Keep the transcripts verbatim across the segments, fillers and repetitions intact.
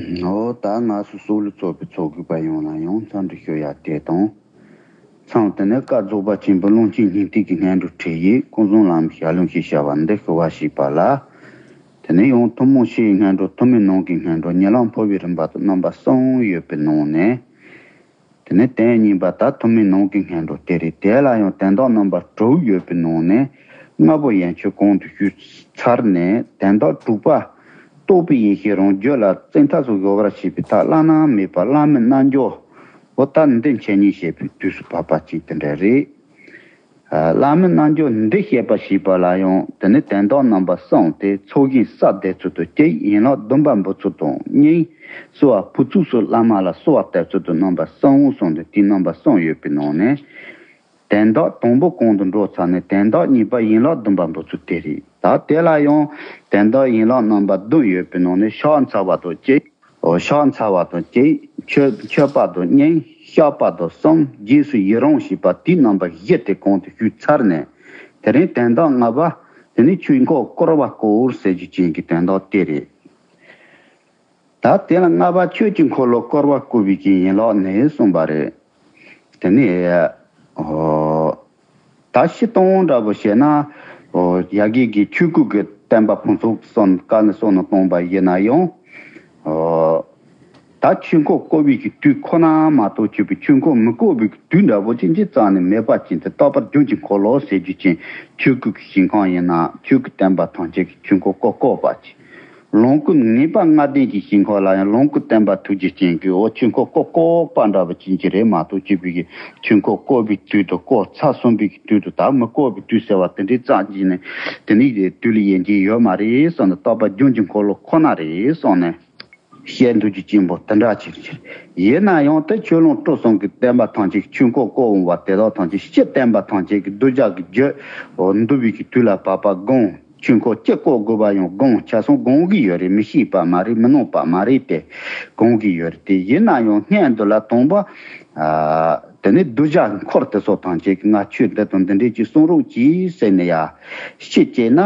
འོ་ད་ང་སོ་སོ་ལ་ཚོགས་པའི་ཚོགས་གུས་པ་ཡོངས་ལ་ཡང་འཚམས་འདྲི་ཞུ་ཡ་དེ་དང་། མཚམས་དེ་ནས་བཀའ་རྫོགས་པ་ཆེན་པོ་ཀློང་ཆེན་སྙིང་ཐིག་གི་སྔོན་འགྲོ་ཁྲིད་ཡིག་ཀུན་བཟང་བླ་མའི་ཞལ་ལུང་ཞེས་བྱ་བ་འདི་ཞུ་བ་ཞིག་པ་ལ། དེ་ནས་ཡང་ཐུན་མོང་ཕྱིའི་སྔོན་འགྲོ་ཐུན་མིན་ནང་གི་སྔོན་འགྲོ་ཉི་ལམ་འཕོ་བའི་རིམ་པ་དང་རྣམ་པ་གསུམ་ཡོད་པའི་ནང་ནས། དེ་ནས་དོན་གཉིས་པ་ད་ཐུན་མིན་ནང་གི་སྔོན་འགྲོ་དེ་རེད། དེ་ལ་ཡང་དོན་དག་རྣམ་པ་དྲུག་ཡོད་པའི་ནང་ནས་ལྔ་པོ་ཡན་ཆོད་གོང་དུ་ཞུས་ཚར་ནས་དོན་དག་དྲུག་པ་རྟོགས་པའི་ཡེ་ཤེས་རང་རྒྱུད་ལ་བཙན་ཐབས་སུ་གཞོལ་བར་བྱེད་པའི་ཐབས་བླ་ན་མེད་པ་བླ་མའི་རྣལ་འབྱོར། འོ་ད་འདི་འཆད་ཉན་བྱེད་པའི་དུས་སུ་བབ་པ་ཅིག་དེ་འདྲ་རེད། ཨ། བླ་མའི་རྣལ་འབྱོར་འདི་བཤད་པ་ཞེས་པ་ལ་ཡང་དེ་ནི་དོན་དག་རྣམ་པ་གསུམ་སྟེ་ཚོགས་ཞིང་གསལ་བསྡད་ཚུལ་དང་གཅིག་ཡན་ལག་བདུན་པ་འབུལ་ཚུལ་དང་གཉིས། གསོལ་བ་ཕུར་ཚུགས་སུ་བླ་མ་ལ་གསོལ་བ་བཏབ་ཚུལ་དང་རྣམ་པ་གསུམ་གསུངས་ཏེ་དེའི་རྣམ་པ་གསུམ་ཡོད་པའི་ནང་ནས། དོན་དག་དང་པོ་གོང་དུ་འགྲོ་ཚར་ནས་དོན་དག་གཉིས་པ་ཡན་ལག་བདུན་པ་འབུལ་ཚུལ་དེ་རེད། ད་དེ་ལ་ཡང་དོན་དག་ཡན་ལག་རྣམ་པ་བདུན་ཡོད་པའི་ནང་ནས་ཕྱག་འཚལ་བ་དང་གཅིག་འོ་ཕྱག་འཚལ་བ་དང་གཅིག་མཆོད་མཆོད་པ་དང་གཉིས། བཤགས་པ་དང་གསུམ། རྗེས་སུ་ཡི་རང་ཞེས་པ་དེའི་རྣམ་པ་བཞི་དེ་གོང་དུ་ཞུས་ཚར་ནས། དེ་རིང་དོན་དག་ལྔ་པ་དེ་ནི་ཆོས་འཁོར་བསྐོར་བ་བསྐོར་ཟེར་རྒྱུ་ཅན་གྱི་དོན་དག་དེ་རེད། ད་དེ་ལ་ལྔ་པ་ཆོས་ཀྱི་འཁོར་ལོ་བསྐོར་བ་བསྐོར་བའི་གི་ཡན་ལག་ནས་གསུངས་པ་རེད། དེ་ནི། ཨོ། ད་སྤྱིར་བཏང་འདྲ་པོ་བཤད་ན། ཨོ། ཡ་གི་གི་ཆོས་སྐུ་གི་བསྟན་པ་ཕུན་ཚོགས་སོན་དཀའ་ནི་སོ་ནི་གཏོང་པ་ཡིན་ན་ཡང་། ཨོ། ད་ཆོས་འཁོར་བསྐོར་བའི་གི་དུས་ཁོ་ན་མ་གཏོགས་ཆོས་པའི་ཆོས་འཁོར་མི་བསྐོར་བའི་གི་དུས་འདྲ་པོ་ཅིག་ཅིག་རྩ་ནས་མེད་པ་ཅིག་དེ་རྟག་པར་རྒྱུན་གྱི་འཁོར་ལོ་ཟེར་རྒྱུ་ཅན་ཆོས་སྐུ་གི་ཞིང་ཁམས་ཡིན་ན་ཆོས་སྐུ་བསྟན་པ་ཐམས་ཅད་ཀྱི་ཆོས་འཁོར་བསྐོར་བསྐོར་བ་ཅིག་ལོངས་སྐུ་ངེས་པ་ལྔ་ལྡན་གྱི་ཞིང་ཁམས་ལ་ཡང་ལོངས་སྐུ་བསྟན་པ་ཐུགས་རྗེ་ཅན་གྱི་འོ་ཆོས་འཁོར་བསྐོར་བསྐོར་བ་འདྲ་བ་ཅན་གྱི་རེད་མ་གཏོགས་ཆོས་པའི་གི་ཆོས་འཁོར་བསྐོར་བའི་དུས་དང་བསྐོར་ཚར་སོང་བའི་གི་དུས་དང་ད་མི་བསྐོར་བའི་དུས་ཟེར་བ་དེ་འདྲའི་རྩ་ཅིག་ནས་དེ་ནི་དུས་ལ་ཡན་ཆད་ཡོད་མ་རེད་གསུངས་ནས་རྟག་པར་རྒྱུན་གྱི་འཁོར་ལོ་ཁོ་ན་རེད་གསུངས་ནས། བཤད་འདུག་རྒྱུ་ཅན་པོ་དེ་འདྲ་ཅིག་རེད། ཡིན་ན་ཡང་དེ་ཆོས་ལོངས་སྤྲུལ་གསུམ་གྱི་བསྟན་པ་ཐམས་ཅད་ཀྱི་ཆོས་འཁོར་བསྐོར་འོང་བ་དེ་དག་ཐམས་ཅད་སྤྱིར་བསྟན་པ་ཐམས་ཅད་ཀྱི་གདུལ་བྱ་གི་རྒྱུད་འདུལ་བའི་གི་དུས་ལ་བབ་པ་དགོངས། ཆོས་འཁོར་སྤྱི་བསྐོར་དགོས་པ་ཡང་དགོངས་ཆ་སོང་དགོངས་ཀྱི་ཡོད་རེད། མི་ཤེས་པ་མ་རེད། མི་ནོར་བ་མ་རེད་དེ་དགོངས་ཀྱི་ཡོད་རེད། དེ་ཡིན་ན་ཡང་སྔོན་དུ་ལ་དང་པོ་ཨ་དེ་ནི་གདུལ་བྱ་འཁོར་དེ་ཚོ་ཐམས་ཅད་ཀྱི་ང་ཆོས་འདི་དང་འདི་འདྲས་ཅིག་གསུང་རོགས་གྱིས་ཟེར་ནས་ཡ་ཤེས་བྱས་ན།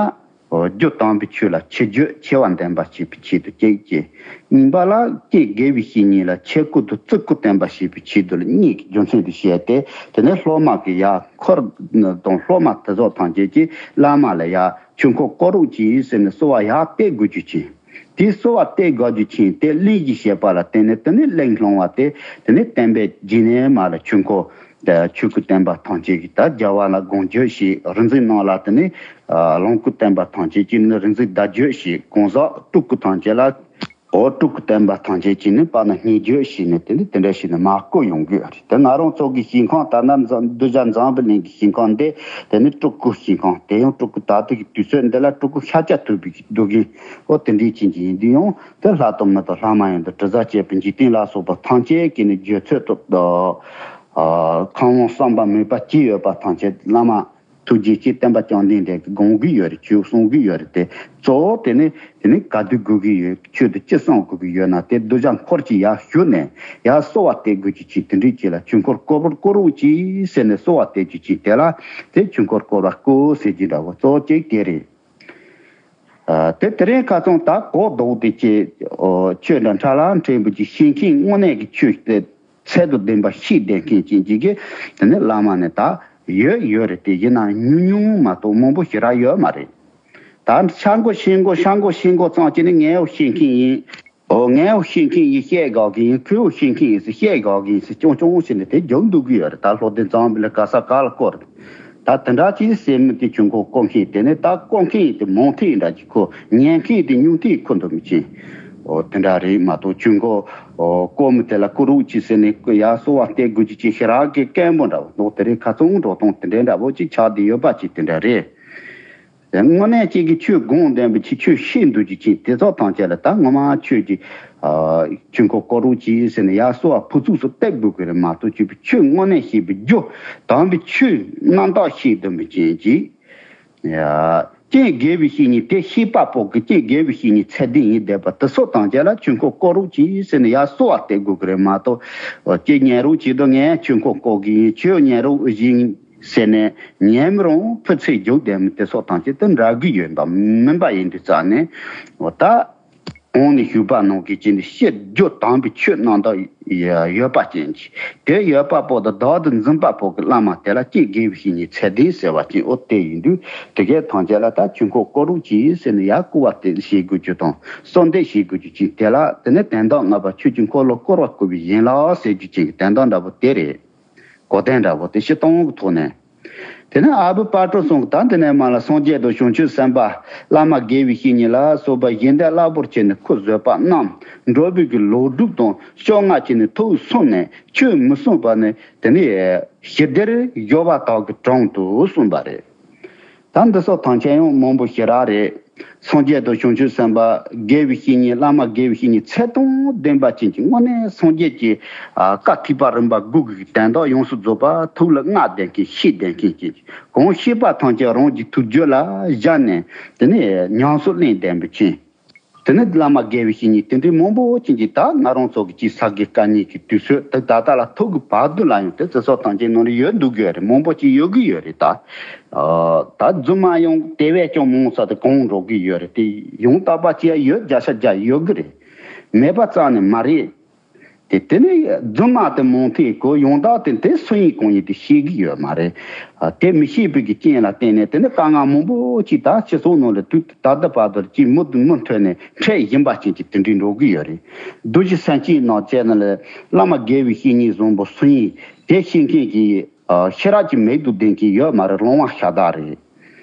རྒྱུ་དམ་པའི་ཆོས་ལ་ཆེ་བརྗོད་ཆེ་བ་ལྡན་པ་བྱེད་པའི་ཆེད་དུ་གཅིག་བྱས། གཉིས་པ་ལ་ཀྱེ་དགེ་བའི་བཤེས་གཉེན་ལ་ཆེ་བཀུར་དང་བརྩི་བཀུར་ལྡན་པ་བྱེད་པའི་ཆེད་དུ་ལ་གཉིས་ཀྱི་རྒྱུ་མཚན་དུ་བཤད་དེ། དེ་ནས་སློབ་མ་གི་ཡ་འཁོར་དང་སློབ་མ་དེ་ཚོ་ཐམས་ཅད་ཀྱིས་བླ་མ་ལ་ཡ་ཆོས་འཁོར་བསྐོར་རོགས་གྱིས་ཟེར་ནས་གསོལ་བ་ཡར་གཏད་དགོས་རྒྱུ་ཅན། དེ་གསོལ་བ་གཏད་དགོས་རྒྱུ་ཅན་དེ་གླེང་གཞི་བྱས་པ་ལ་བརྟེན་ནས་དེ་ནས་གླེང་སློང་བ་དེ་དེ་ནས་བསྟན་པའི་རྗེས་ནས་མ་ལ་ཆོས་འཁོར། ཆོས་སྐུ་བསྟན་པ་ཐམས་ཅད་ཀྱི་ད་རྒྱལ་བ་ལ་དགོངས་བརྒྱུད་ཞེས་རིག་འཛིན་རྣམས་ལ་དེ་ནས་ལོངས་སྐུ་བསྟན་པ་ཐམས་ཅད་ཀྱི་ནི་རིག་འཛིན་བརྡ་བརྒྱུད་ཞེས་གང་ཟག་སྤྲུལ་སྐུ་ཐམས་ཅད་ལ་འོ་སྤྲུལ་སྐུ་བསྟན་པ་ཐམས་ཅད་ཀྱི་ནི་དཔལ་ནི་སྙན་བརྒྱུད་ཞེས་ནི་དེ་ནི་དེ་འདྲ་ཞིག་ནི་མ་བསྐོར་ཡོང་གི་རེད། དེ་ང་རང་ཚོ་གི་ཞིང་ཁམས་ད་ལྟ་འཛམ་གདུལ་བྱ་འཛམ་བུ་གླིང་གི་ཞིང་ཁམས་འདི་དེ་ནི་སྤྲུལ་སྐུ་ཞིང་ཁམས་དེ་ཡང་སྤྲུལ་སྐུ་ད་ལྟ་གི་དུས་ཚོད་འདི་ལ་སྤྲུལ་སྐུ་ཤཱཀྱ་ཐུབ་པའི་གི་འདུལ་མཁན་འོ་དེ་འདྲའི་ཅན་གྱི་ཡིན་དུས་ཡང་དེ་ལྷ་དང་མི་དང་ལྷ་མ་ཡིན་དང་དྲི་ཟ་བཅས་པའི་འཇིག་རྟེན་ལ་སོགས་པ་ཐམས་ཅད་ཀྱི་ནི་བརྗོད་ཚོད་དུ། ཨ་ཁམས་དབང་བསམ་པ་མོས་པ་ཅི་ཡོད་པ་ཐམས་ཅད་བླ་མ་ཐུགས་རྗེ་ཅན་བསྟན་པ་བཅོམ་ལྡན་འདས་ཀྱིས་དགོངས་ཀྱི་ཡོད་རེད། ཆོས་གསུང་གི་ཡོད་རེད། དེ་གཙོ་བོ་དེ་ནི་དེ་ནི་ག་དུས་དགོས་ཀྱི་ཡོད། ཆོས་དེ་ཅི་གསུང་དགོས་ཀྱི་ཡོད་ན་དེ་གདུལ་བྱ་འཁོར་གྱི་ཡར་ཞུ་ནས་ཡར་གསོལ་བ་གཏད་དགོས་ཀྱི་ཅིག་དེ་འདྲའི་ཅིག་ལ་ཆོས་འཁོར་བསྐོར་བར་བསྐོར་རོགས་གྱིས་ཟེར་ནས་གསོལ་བ་གཏད་རྒྱུ་ཅིག་དེ་ལ་དེ་ཆོས་འཁོར་བསྐོར་བ་བསྐོར་ཟེར་གྱི་འདྲ་བོ་གཙོ་བོ་གཅིག་དེ་རེད། ཨ་དེ་དེ་རིང་ཁ་སང་ད་གོ་ལྡོག་དེ་ཅེས་ཨོ་ཆོས་འདྲ་འཕྲ་ལ་འཕྲད་པོ་ཅིག་ཤེས་མཁན་དངོས་གནས་ཀྱི་ཆོས་དེ་ཚད་དང་ལྡན་པ་ཤེས་ལྡན་མཁན་ཅན་ཅིག་གིས་དེ་ནི་བླ་མ་ནས་ད་ཡོད་ཡོད་རེད། དེ་ཡིན་ན་ཉུང་ཉུང་མ་གཏོགས་མང་པོ་ཞེ་དྲག་ཡོད་མ་རེད། ད་ཤ་མགོ་ཤེས་མགོ་ཤ་མགོ་ཤེས་མགོ་ཙམ་ཅིག་ནི་ངའི་ཤེས་མཁན་ཡིན། ཨོ་ངའི་ཤེས་མཁན་ཡིན་བཤད་དགོས་ཀྱི་ཡིན། ཁོའི་ཤེས་མཁན་ཡིན་ཟེར་བཤད་དགོས་ཀྱི་ཡིན་ཟེར་ཅུང་ཅུང་བྱས་ནས་དེ་རྒྱུག་འདུག་གི་ཡོད་རེད། ད་ལྷོ་ལྡན་གཙང་པོ་ལ་ག་ས་ག་ལ་བསྐོར་རེད། ད་དེ་འདྲ་ཅིག་ཟེར་མི་དེ་ཆོས་འཁོར་བསྐོར་མཁན་དེ་ནས་ད་བསྐོར་མཁན་དེ་མང་ཐལ་འདྲ་ཅིག་ཁོ་ཉན་མཁན་དེ་ཉུང་ཐལ་ཁོ་འདུག་མི་ཅན། ཨོ་དེ་འདྲ་རེད་མ་གཏོགས་ཆོས་འཁོར་ཨོ་བསྐོར་མི་དེ་ལ་བསྐོར་རོགས་གྱིས་ཟེར་ནས་ཡར་གསོལ་བ་གཏད་དགོས་ཀྱི་ཅིག་ཞེ་དྲག་གི་དཀོན་པོ་འདྲ་བོ་འདུག་དེ་རིང་ཁ་སང་འགྲོ་སྟངས་དེ་འདྲའི་འདྲ་བོ་ཅིག་ཆགས་བསྡད་ཡོད་པ་ཅིག་དེ་འདྲ་རེད། དངོས་གནས་ཅིག་གི་ཆོས་སྒོམ་ལྡན་པའི་ཆོས་ཆོས་ཤེས་འདུག་ཅིག་ཅིག་དེ་ཚོ་ཐམས་ཅད་ལ་ད་ངོ་མ་ཆོས་ཀྱི་ཨ་ཆོས་འཁོར་བསྐོར་རོགས་གྱིས་ཟེར་ནས་ཡར་གསོལ་བ་ཕུར་ཚུགས་སུ་གཏད་དགོས་ཀྱི་རེད་མ་གཏོགས་ཆོས་པའི་ཆོས་དངོས་གནས་ཤེས་པའི་རྒྱུ་དམ་པའི་ཆོས་རྣམ་དག་ཤེས་འདུག་མི་ཅན་ཅིག་ཡ། རྐྱེན་དགེ་བའི་བཤེས་གཉེན་དེ་ཤེས་པ་པོ་གི་རྐྱེན་དགེ་བའི་བཤེས་གཉེན་ཚད་ལྡན་ཡིན་བསྡད་པ་དེ་ཚོ་དང་བཅས་ལ་ཆོས་འཁོར་བསྐོར་རོགས་གྱིས་ཟེར་ནས་ཡར་གསོལ་བ་གཏད་དགོས་ཀྱི་རེད་མ་གཏོགས། ཁྱེད་ཉན་རོགས་བྱེད་དང་ངས་ཆོས་འཁོར་བསྐོར་གི་ཡིན། ཁྱོད་ཉན་རོགས་བཞིན་ཟེར་ནས་ཉན་མི་རུང་ཕུ་ཚེ་རྒྱུག་བསྡད་མི་དེ་ཚོ་དང་བཅས་དེ་འདྲ་གི་ཡོད་པ་མིན་པ་ཡིན་དུས་ཙང་ནས་འོ་ད། གོང་ནས་ཞུས་པ་ནང་གི་ཅན་དེ་ཤེས་རྒྱུད་དམ་པའི་ཆོས་རྣམ་དག་ཡོད་པ་ཅན་གྱི་དེ་ཡོད་པ་པོ་དང་བདག་ཏུ་འཛིན་པ་པོ་གི་བླ་མ་དེ་ལ་ཅིག་དགེ་བའི་བཤེས་གཉེན་ཚད་ལྡན་ཟེར་བ་ཅན་ཨོ་དེ་ཡིན་དུས་དེ་གའི་ཐམས་ཅད་ལ་ད་ཆོས་འཁོར་བསྐོར་རོགས་གྱིས་ཟེར་ནས་ཡར་བསྐོར་བ་དེ་བྱེད་དགོས་རྒྱུ་དང་གསོལ་འདེབས་བྱེད་དགོས་རྒྱུ་ཅན་དེ་ལ་དེ་ནས་དོན་དག་ལྔ་པ་ཆོས་ཀྱི་འཁོར་ལོ་བསྐོར་བར་བསྐུལ་བའི་ཡན་ལག་ཟེར་རྒྱུ་ཅན་གྱི་དོན་དག་འདྲ་པོ་དེ་རེད། གོ་དོན་འདྲ་པོ་དེ་སྤྱིར་བཏང་གི་ཐོག་ནས། དེ་ནས་ཨ་བུ་དཔལ་སྤྲུལ་གསུམ་གྱིས་ད་འདི་ནས་མར་ལ་སངས་རྒྱས་དང་བྱང་ཆུབ་སེམས་དཔའ་བླ་མ་དགེ་བའི་བཤེས་གཉེན་ལ་སོགས་པ་གཞན་དོན་རླབས་པོ་ཆེ་ནས་ཁོ་བཟོད་པ་རྣམས་འགྲོ་བའི་གི་ལོ་དྲུག་དང་བཅོ་ལྔ་བྱས་ནས་ཐུགས་སུན་ནས་ཆོས་མི་གསུང་བ་ནི་དེ་ནས་ཞི་བདེར་སྦྱོར་བ་དག་གི་དྲུང་དུ་གསུངས་པ་རེད། ད་འདི་སོགས་ཐམས་ཅད་ཡང་མང་པོ་ཞེ་དྲག་རེད། སངས་རྒྱས་དང་བྱང་ཆུབ་སེམས་དཔའ་དགེ་བའི་བཤེས་གཉེན་བླ་མ་དགེ་བའི་བཤེས་གཉེན་ཚད་དང་ལྡན་པ་ཅན་གྱི་དངོས་གནས་སངས་རྒྱས་ཀྱི་ཨ་བཀའ་ཐེག་པ་རིམ་པ་དགུ་གི་དོན་དག་ཡོངས་སུ་རྫོགས་པ་ཐུགས་ལ་མངའ་ལྡན་མཁན་ཤེས་ལྡན་མཁན་ཅན་གྱི་གང་ཤེས་པ་ཐམས་ཅད་རང་གི་ཐུགས་རྒྱུད་ལ་བཞག་ནས་དེ་ནས་ཉམས་སུ་ལེན་ལྡན་པའི་ཅན། དེ་ནི་བླ་མ་དགེ་བའི་བཤེས་གཉེན་དེ་འདྲའི་མང་པོ་ཅན་གྱིས་ད་ང་རང་ཚོ་གི་ཅིག་ས་དགེ་བཀའ་རྙིང་གི་དུས་ཚོད་དེ་ད་ལྟ་ལ་ཐུག་གི་བར་དུ་ལ་ཡང་དེ་ཚེ་སྲོག་ཐམས་ཅད་ནང་ལ་ཡོད་འདུག་གི་ཡོད་རེད། མང་པོ་ཅིག་ཡོད་གི་ཡོད་རེད་ད། ད་རྫུན་མ་ཡང་དེ་བས་ཀྱང་མང་ས་དེ་གང་འགྲོ་གི་ཡོད་རེད། དེ་ཡང་དག་པ་ཅིག་ཡོད་བརྒྱ་ཆ་བརྒྱ་ཡོད་གི་རེད། མེད་པ་རྩ་ནས་མ་རེད། དེ་དེ་ནི་རྫུན་མ་དེ་མང་ཐེངས་གོ་ཡོང་དག་དེ་དེ་སུ་ཡིན་གང་ཡིན་དེ་ཤེས་གི་ཡོད་མ་རེད། ཨ་དེ་མི་ཤེས་པའི་གི་རྐྱེན་ལ་བརྟེན་ནས་དེ་ནི་དཀའ་ངལ་མང་པོ་ཅིག་ད་སྤྱི་ཚོགས་ནང་ལ་དུས་ད་ལྟ་བར་དུ་ཅིག་མུ་མུ་མཐུད་ནས་འཕྲད་བཞིན་པ་ཅན་གྱི་དེ་འདྲའི་འགྲོ་གི་ཡོད་རེད། རྡོ་རྗེ་སེམས་བསྐྱེད་ནང་བྱས་ན་ལས་བླ་མ་དགེ་བའི་བཤེས་གཉེན་བཟང་པོ་སུ་ཡིན་དེ་ཤེས་མཁན་གྱི་ཨ་ཤེས་རབ་ཀྱི་མིག་ཏུ་ལྡན་མཁན་ཡོད་མ་རེད། ལོང་བ་ཤ་སྟག་རེད།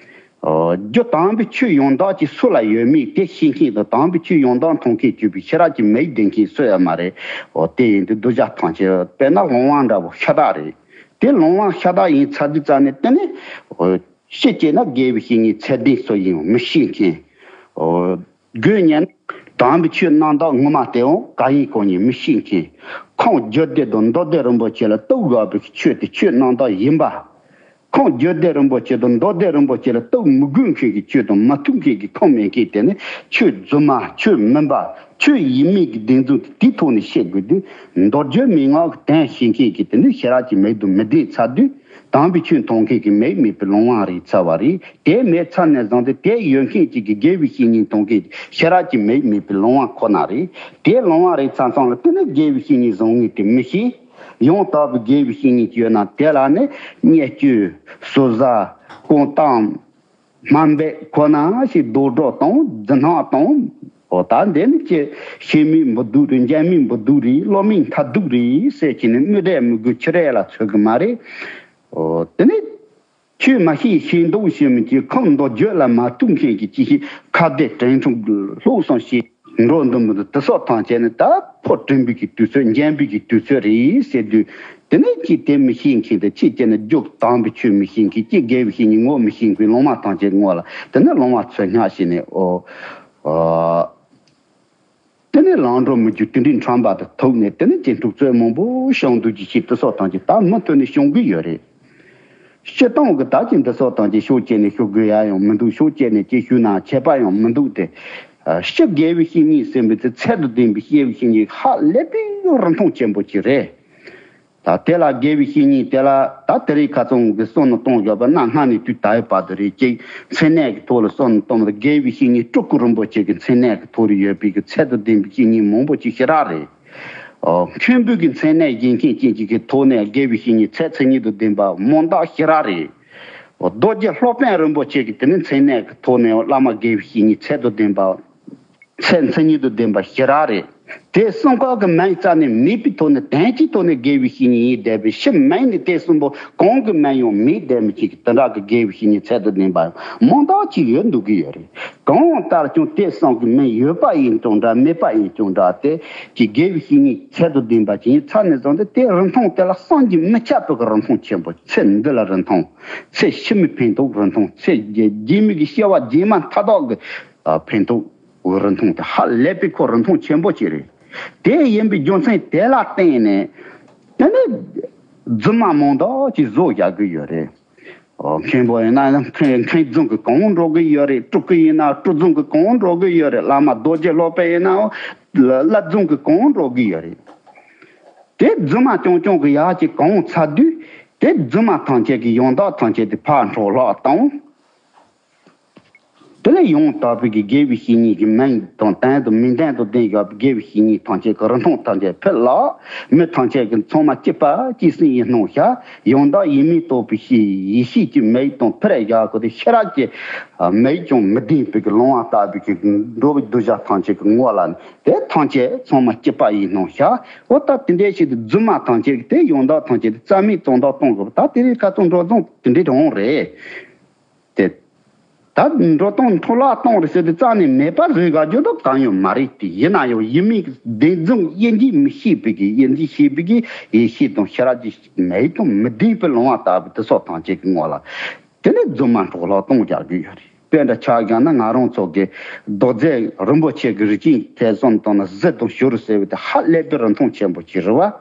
ཨོ། རྒྱུ་དམ་པའི་ཆོས་ཡང་དག་ཅིག་སུ་ལ་ཡོད་མེད་དེ་ཤེས་མཁན་དང་དམ་པའི་ཆོས་ཡང་དག་མཐོང་མཁན་གྱུར་པའི་ཤེས་རབ་ཀྱི་མིག་ལྡན་མཁན་སུ་ཡང་མ་རེད། ཨོ་དེ་ཡིན་དུས་གདུལ་བྱ་ཐམས་ཅད་དཔེར་ན་ལོང་བ་འདྲ་བོ་ཤ་སྟག་རེད། དེ་ལོང་བ་ཤ་སྟག་ཡིན་ཚར་དུས་ཙམ་ནས་དེ་ནི་ཨོ་ཤེས་བྱས་ན་དགེ་བའི་བཤེས་གཉེན་ཚད་ལྡན་སུ་ཡིན་མི་ཤེས་མཁན། ཨོ། དགོས་ཉན། དམ་པའི་ཆོས་རྣམ་དག་ངོ་མ་དེའང་གང་ཡིན་གང་ཡིན་མི་ཤེས་མཁན། ཁམས་རྒྱུད་སྡེ་དང་མདོ་སྡེ་རིན་པོ་ཆེ་ལ་གཏུག་དགོས་པའི་ཆོས་དེ་ཆོས་རྣམ་དག་ཡིན་པ། ཁམས་རྒྱུད་སྡེ་རིན་པོ་ཆེ་དང་མདོ་སྡེ་རིན་པོ་ཆེ་ལ་གཏུག་མི་དགོས་མཁན་གྱི་ཆོས་དང་མ་ཐུག་མཁན་གྱི་ཁམས་མེད་མཁན་དེ་ནི་ཆོས་རྫུན་མ་ཆོས་མིན་པ་ཆོས་ཡིན་མིན་གྱི་བདེན་རྫུན་དེ་དེའི་ཐོག་ནས་བཤད་དགོས་དུས་མདོ་རྒྱུད་མན་ངག་གི་དོན་ཤེས་མཁན་གྱི་དེ་ནི་ཤེས་རབ་ཀྱི་མིག་ཏུ་མི་ལྡན་ཚར་དུས། དམ་པའི་ཆོས་མཐོང་མཁན་གྱི་མིག་མེད་པའི་ལོང་བ་རེད་ཚར་བ་རེད། དེ་མེད་ཚར་ནས་བཟུང་སྟེ་དེ་ཡོད་མཁན་གཅིག་གི་དགེ་བའི་བཤེས་གཉེན་མཐོང་མཁན་ཤེས་རབ་ཀྱི་མིག་མེད་པའི་ལོང་བ་ཁོ་ན་རེད། དེ་ལོང་བ་རེད་ཚར་སོང་ལ་དེ་ནི་དགེ་བའི་བཤེས་གཉེན་བཟང་ངན་དེ་མི་ཤེས། ཡང་དག་པའི་དགེ་བའི་བཤེས་གཉེན་ཡོད་ན་དེ་ལ་ནི་བརྙས་བཅོས་ཟུར་ཟ་བཀོད་གཏམ། དམའ་འབེབས་ཁོ་ན་ཞིག་རྡོག་སྒྲོག་དང་རྫུན་སྣང་དང་། འོ་ད་འདི་ནི་ཅི་ཤེས་མིན་འབུ་སྡུག་རེད། འཇལ་མིན་འབུ་སྡུག་རེད། སློབ་མིན་མཐའ་སྡུག་རེད་ཟེར་གྱི་ནི་མི་འདྲ་མི་དགོས་ཁྱི་རེ་ལ་ཚོད་གི་མ་རེད། འོ་དེ་ནི་ཆོས་མ་ཤེས་ཤེས་མདོག་བྱེད་མི་གྱི་ཁམས་མདོ་རྒྱུད་ལ་མ་ཐུག་མཁན་གྱི་ཅི་ཞིག་ཁ་བརྡའི་དྲན་འཕྲུག་ལྷུག་སོང་ཞེས་འགྲོ་འདུག་མི་འདུག་དེ་སོགས་ཐམས་ཅད་ནི་ད་ཕོ་བྲང་པའི་གི་དུས་ཚོད་འཇམ་པའི་གི་དུས་ཚོད་རེད་ཟེར་དུས། དེ་ནས་ཅི་དེ་མི་ཤེས་མཁན་དང་ཅི་བྱས་ན་རྒྱུ་དམ་པའི་ཆོས་མི་ཤེས་མཁན། ཅི་དགེ་བའི་བཤེས་གཉེན་ངོ་མི་ཤེས་མཁན་ལོང་བ་ཐམས་ཅད་ངོ་ལ་དེ་ནས་ལོང་བ་ཚོད་སྙག་བྱས་ནས་ཨོ། ཨོ། དེ་ནས་ལང་འགྲོ་མི་རྒྱུ་དེ་འདྲའི་ཁྲམ་པ་དང་ཐུག་ནས་དེ་ནས་ཅི་འཁྲུག་རྩོད་མང་པོ་བྱུང་འདུག་ཅི་ཞིག་དེ་སོགས་ཐམས་ཅད་ད་མུ་མཐུད་ནས་བྱུང་གི་ཡོད་རེད། སྤྱིར་བཏང་གི་ད་ཅི་འདི་སོགས་ཐམས་ཅད་ཤོག་བཅད་ནས་ཤོག་དགོས་ཡ་ཡང་མི་འདུག་ཤོག་བཅད་ནས་ཅི་ཞུ་ན་ཆད་པ་ཡང་མི་འདུག་སྟེ། ཨ་སྤྱི་དགེ་བའི་བཤེས་གཉེན་ཟེར་བའི་དེ་ཚད་དུ་ལྡན་པའི་དགེ་བའི་བཤེས་གཉེན་ཧ་ལས་པའི་རིན་ཐང་ཆེན་པོ་ཅིག་རེད། ད་དེ་ལ་དགེ་བའི་བཤེས་གཉེན་དེ་ལ་ད་དེ་རིང་ཁ་སང་གི་བསམ་བློ་གཏོང་དགོས་པ་ན་སྔ་ནས་དུས་ད་ཡོད་པ་དེ་རེད་ཅིག་མཚན་གནས་ཀྱི་ཐོག་ལ་བསམ་བློ་གཏོང་བ་དགེ་བའི་བཤེས་གཉེན་སྤྲུལ་སྐུ་རིན་པོ་ཆེ་གི་མཚན་གནས་ཀྱི་ཐོག་ལ་ཡོད་པའི་གི་ཚད་དུ་ལྡན་པའི་བཤེས་གཉེན་མང་པོ་ཅིག་ཞེ་དྲག་རེད། ཨོ། མཁན་པོ་གི་མཚན་གནས་བཞེས་མཁན་ཅན་ཅིག་གི་ཐོག་ནས་དགེ་བའི་བཤེས་གཉེན་ཚད་མཚན་ཉིད་དུ་ལྡན་པ་མང་དག་ཞེ་དྲག་རེད། ཨོ། རྡོ་རྗེ་སློབ་དཔོན་རིན་པོ་ཆེ་གི་དེ་ནི་མཚན་གནས་ཀྱི་ཐོག་ནས་བླ་མ་དགེ་བའི་བཤེས་གཉེན་ཚད་དུ་ལྡན་པ། ཚད་མཚན་ཉིད་དུ་ལྡན་པ་ཞེ་དྲག་རེད། དེ་གསུམ་ཀ་གི་མིང་རྩ་ནས་མེད་པའི་ཐོག་ནས་དོན་གྱི་ཐོག་ནས་དགེ་བའི་བཤེས་གཉེན་ཡིན་བསྡད་པའི་ཕྱི་མིང་ནས་དེ་གསུམ་པོ་གང་གི་མིང་ཡང་མེད་བསྡད་མི་ཅིག་གི་དེ་འདྲ་གི་དགེ་བའི་བཤེས་གཉེན་ཚད་དུ་ལྡན་པ་མང་དག་ཅིག་ཡོད་འདུག་གི་ཡོད་རེད། གང་ལྟར་ཀྱང་དེ་གསུམ་གྱི་མིང་ཡོད་པ་ཡིན་ཀྱང་འདྲ་མེད་པ་ཡིན་ཀྱང་འདྲ་དེ་ཀྱི་དགེ་བའི་བཤེས་གཉེན་ཚད་དུ་ལྡན་པ་ཅིག་ཡིན་ཚར་ནས་བཟུང་སྟེ་དེ་རིན་ཐང་དེ་ལ་བསམ་གྱིས་མི་ཁྱབ་པའི་རིན་ཐང་ཆེན་པོ་ཚེ་འདི་ལ་རིན་ཐང་ཚེ་ཕྱི་མའི་ཕན་ཐོགས་རིན་ཐང་ཚེ་རྗེས་མའི་གི་སྐྱེ་བ་རྗེས་མ་མཐའ་དག་གི་ཕན་ཐོགས། འོ་རིན་ཐང་དེ་ཧ་ལས་པའི་ཁོ་རིན་ཐང་ཆེན་པོ་ཅིག་རེད། དེ་ཡིན་པའི་རྒྱུ་མཚན་དེ་ལ་བརྟེན་ནས་དེ་ནི་རྫུན་མ་མང་དག་ཅིག་བཟོ་བཞག་གི་ཡོད་རེད། འོ་མཁན་པོ་ཡིན་ན་མཁན་མཁན་རྫུན་གྱི་གང་འགྲོ་གི་ཡོད་རེད། སྤྲུལ་སྐུ་ཡིན་ན་སྤྲུལ་རྫུན་གྱི་གང་འགྲོ་གི་ཡོད་རེད། བླ་མ་རྡོ་རྗེ་སློབ་དཔོན་ཡིན་ནའང་བླ་རྫུན་གྱི་གང་འགྲོ་གི་ཡོད་རེད། དེ་རྫུན་མ་རྐྱང་རྐྱང་གི་ཡག་ཅིག་གང་ཚར་དུས་དེ་རྫུན་མ་ཐམས་ཅད་ཀྱི་ཡང་དག་ཐམས་ཅད་དེ་ཕར་འཕྲོ་བརླག་བཏང་། དེ་ལས་ཡང་དག་པའི་གི་དགེ་བའི་བཤེས་གཉེན་གྱི་མིང་དང་དོན་དང་མིང་དོན་དང་ལྡན་ཡོད་པའི་དགེ་བའི་བཤེས་གཉེན་ཐམས་ཅད་ཀྱི་རིན་ཐང་ཐམས་ཅད་ཕུལ་ལ། མི་ཐམས་ཅད་ཀྱི་ཚང་མ་གཅིག་པ་གཅིག་སེམས་ཡིན་སྣང་ཤར། ཡང་དག་ཡིན་མིན་རྟོགས་པའི་ཤེས་ཡེ་ཤེས་ཀྱི་མིག་དང་ཕུལ་ཡག་གི་དེ་ཤེས་རབ་ཀྱི་མིག་ཀྱང་མི་ལྡན་པའི་གི་ལོང་བ་ལྟ་བུའི་གི་འགྲོ་བའི་གདུལ་བྱ་ཐམས་ཅད་ཀྱི་ངོ་ལ་ནི་དེ་ཐམས་ཅད་ཚང་མ་གཅིག་པ་ཡིན་སྣང་ཤར། འོ་ད་དེ་འདྲའི་ཞིག་ཏུ་རྫུན་མ་ཐམས་ཅད་ཀྱི་དེ་ཡང་དག་ཐམས་ཅད་དེ་རྩ་མེད་གཙང་དག་གཏོང་དགོས་པ། ད་དེ་རིང་ཁ་སང་འགྲོ་སྟངས་དེ་འདྲའི་རང་རེད། དེ། ད་འགྲོ་སྟངས་འཕྲོ་བརླག་གཏོང་རེད་ཟེར་ཏེ་རྩ་ནས་མེད་པ་བཟོས་དགའ་རྒྱུ་དང་གང་ཡང་མ་རེད་དེ། ཡིན་ན་ཡང་ཡིན་མིན་གྱི་བདེན་རྫུན་དབྱེ་འབྱེད་མི་ཤེས་པའི་གི་དབྱེ་འབྱེད་ཤེས་པའི་གི་ཡེ་ཤེས་དང་ཤེས་རབ་ཀྱི་མིག་དང་མི་ལྡན་པའི་ལོང་བ་ལྟ་བུ་དེ་སོགས་ཐམས་ཅད་ཀྱི་ངོ་ལ་དེ་ནས་རྫུན་མ་འཕྲོ་བརླག་གཏོང་རྒྱག་གི་ཡོད་རེད། དཔེ་འདྲ་ཆ་བཞག་ན་ང་རང་ཚོ་གི་རྡོ་རྗེ་རིན་པོ་ཆེ་གི་རིགས་ཅན་ཐེ་ཚོམ་དང་ན་གཟི་དང་བྱུ་རུ་ཟེར་བའི་དེ་ཧ་ལས་པའི་རིན་ཐང་ཆེན་པོ་ཅིག་རེད་བ།